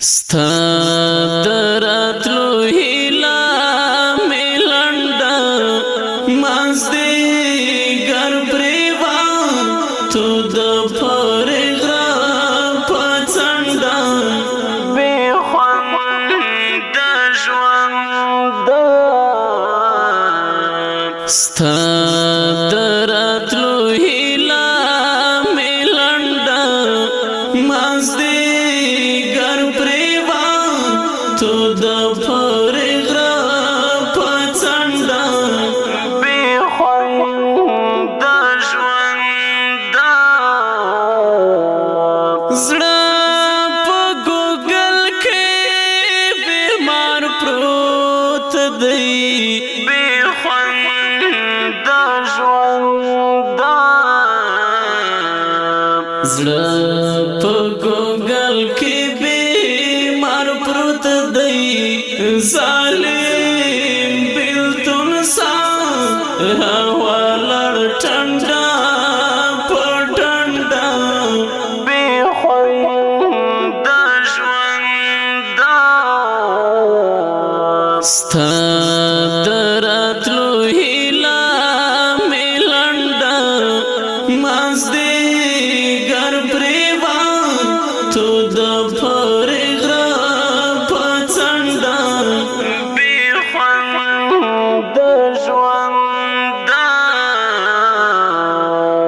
ستا دراتلو هیله مې لنډه، مازدیګر پرېوتو د پرې غره په څنډه. بې خونده ژوند. ستا دراتلو هیله مې لنډه، مازدیګر پرېوتو د پرې غره په څنډه. بې خونده ژوند. زړه په ګوګل کې بیمار پروت دی، بې خونده ژوند. زړه په ګوګل کې بیمار پروت دی، ظالم بلتون سا ولړ ټنډه په ټنډه. بې خونده ژوند. ستا دراتلو هیله مې لنډه، مازدیګر پرېوتو د